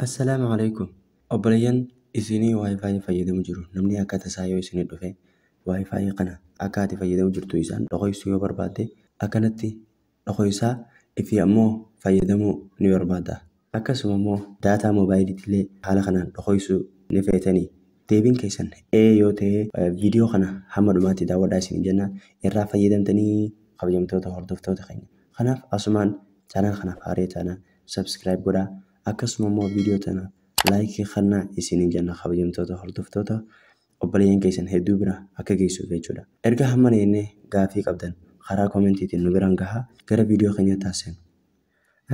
Assalaamu alaikum. Obboleeyyan isinii WiFi fayyadamu jiru. Namni akka tasaa yoo isinii dhufe WiFi kana akka ati fayyadamu jirtu isaan dhoksuu yoo barbaadde akkanatti dhoksaa ifi ammoo fayyadamuu ni barbaadda. Akkasuma immoo data moobaayiliitillee haala kanaan dhoksuu ni feetanii. Deebiin keessan ee yoo ta'e viidiyoo kana hamma dhumaatti daawwadhaa isin jenna irraa fayyadamtanii kabajamtoota hordoftoota keenya. Kanaaf asumaan channel kanaaf haaraa taanaan subscribe godhaa. Akkasuma immoo viidiyoo tana like kennaa isiniin jenna kabajamtoota hordoftoota obboleeyyan keessan hedduu bira akka geessuuf jechuudha. Erga hamma jennee gaafii qabdan karaa koomentiitiin nu biraan gahaa gara viidiyoo keenyaatti taasisnu.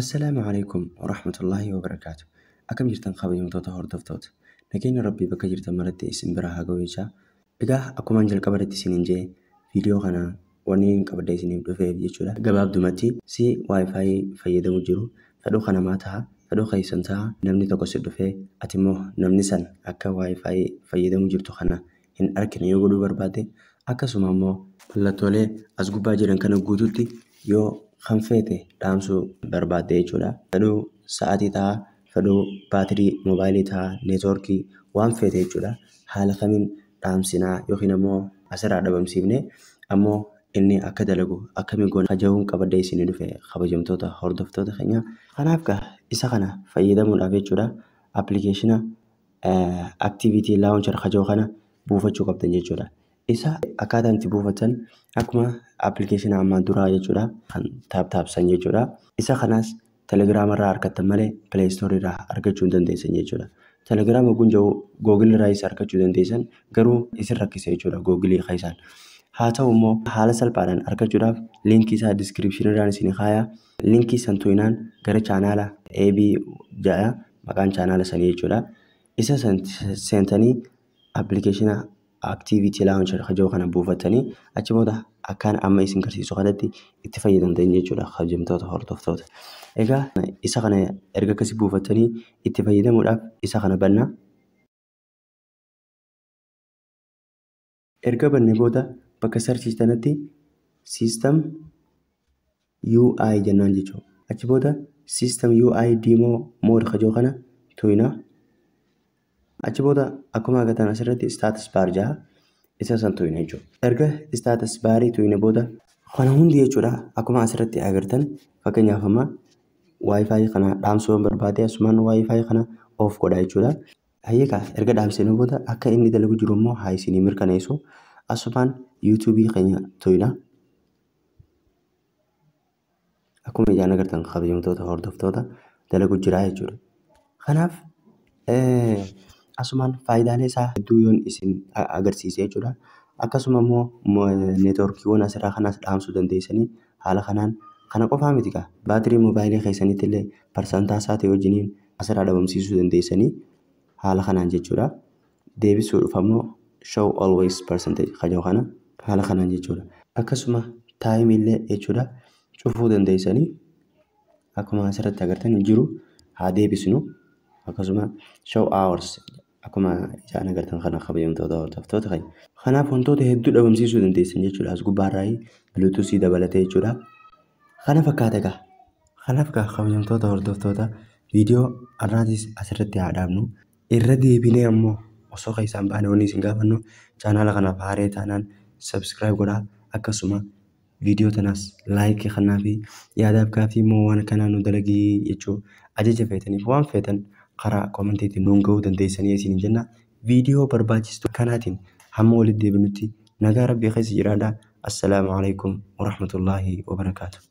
Assalaamu alaikum warahmatullaahi wabarakaatu. Akkam jirtan kabajamtoota hordoftoota? Nageenya Rabbii bakka jirtan maratti isin bira haa ga'u jechaa. Egaa akkumaan jalqaba irratti isiniin jee viidiyoo kana wanni hin qabadde isiniif dhufeef jechuudha. Gabaabdumatti si WiFi fayyadamu jiru fedhuu kanamaa ta'a. Fedhuu keessan ta'a. Namni tokko si dhufee ati immoo namni san akka WiFi fayyadamu jirtu kana hin argine yoo godhuu barbaadde akkasuma immoo mallattoolee as gubbaa jiran kana guutuutti yoo kan feete dhaamsuu barbaadde jechuudha. Fedhuu sa'aatii ta'a, fedhuu baatirii moobaayilii ta'a, neetwoorkii waan feete jechuudha. Haala kamiin dhaamsinaa yookiin ammoo asirraa dhabamsiifnee ammoo inni akka dalagu akkamiin goona kajaa'uun qabadee isinii dhufe kabajamtoota hordoftoota keenya. Kanaaf gaa isa kana fayyadamuudhaaf jechuudha appilikeeshina Activity Launcher kaja'u kana buufachuu qabdan jechuudha. Isa akkaataan itti buufatan akkuma appilikeeshina ammaan duraa jechuudha kan tap tapsan jechuudha. Isa kanas Telegiraama irraa argattan malee Play Store irraa argachuu hin dandeessan jechuudha. Telegiraama kun jiru Google irraayis argachuu dandeessan garuu isin rakkisa jechuudha Googilii keessaan. Haa ta'u immoo haala salphaadhaan argachuudhaaf liinkii isaa description irraan isin kaayaa. Liinkii san tuqnaan gara chaanaala AB jedha maqaan chaanaala sanii jechuudha. Isa san seentanii appilikeeshina Activity Launcher kaja'u kana buufatanii achi booda akkaan amma isin garsiisu kanatti itti fayyadamtan jechuudha kabajamtoota hordoftoota. Egaa isa kana erga akkasii buufatanii itti fayyadamuudhaaf isa kana banna. Erga banne booda bakka search tanatti System UI jennaan jechuudha. Achi booda System UI Demo Mode kaja'u kana tuqna. Achi booda akkuma agartan asirratti status bar jedha. Isa san tuqna jechuudha. Erga status barii tuqne booda kana hundi jechuudha akkuma asirratti agartan fakkeenyaaf amma WiFi kana dhaamsuu yoo barbaade asumaan WiFi kana off godha jechuudha. Hayyeekaa erga dhaamsine booda akka inni dalagu jiru immoo haa isinii mirkaneessu asumaan yuutuubii keenya tuqna. Akkuma ijaan agartan kabajamtoota hordoftoota dalagu jira jechuudha. Kanaaf asumaan faayidaalee isaa hedduu yoon isin agarsiise jechuudha. Akkasuma immoo neetwoorkiiwwan asirraa kanas dhaamsuu dandeessanii haala kanaan kana qofaa miti gaa baatirii moobaayilii keessanitti illee parsantaa isaa ta'e wajjiniin asirraa dhabamsiisuu dandeessanii haala kanaan jechuudha. Deebisuudhaaf ammoo show always percentage kaja'u kana haala kanaan jechuudha. Akkasuma time illee jechuudha cufuu dandeessanii akkuma asirratti agartan hin jiru haa deebisnu. Akkasuma show hours akkuma ijaan agartan kana kabajamtoota hordoftoota keenya. Kanaaf wantoota hedduu dhabamsiisuu dandeessan jechuudha. As gubbaarraa bluetoothii dabalatee jechuudha. Kana fakkaata egaa. Kanaaf egaa kabajamtoota hordoftoota viidiyoo har'aatis asirratti haa dhaabnu. Irra deebinee ammoo osoo keessaan baane wanni isin gaafannu chaanaala kanaaf haaraa taanaan subscribe godhaa. Akkasuma viidiyoo tanaas like kennaa fi yaadaaf gaaffii immoo waan akkanaa nu dalagii jechuu ajaja feetaniif waan feetan karaa koomentiitiin nuun ga'uu dandeessanii isiniin jenna. Viidiyoo barbaachistu kanaatiin hamma walitti deebinutti nagaa Rabbii keessa jiraadhaa. Assalaamu alaikum warahmatullaahi wabarakaatu.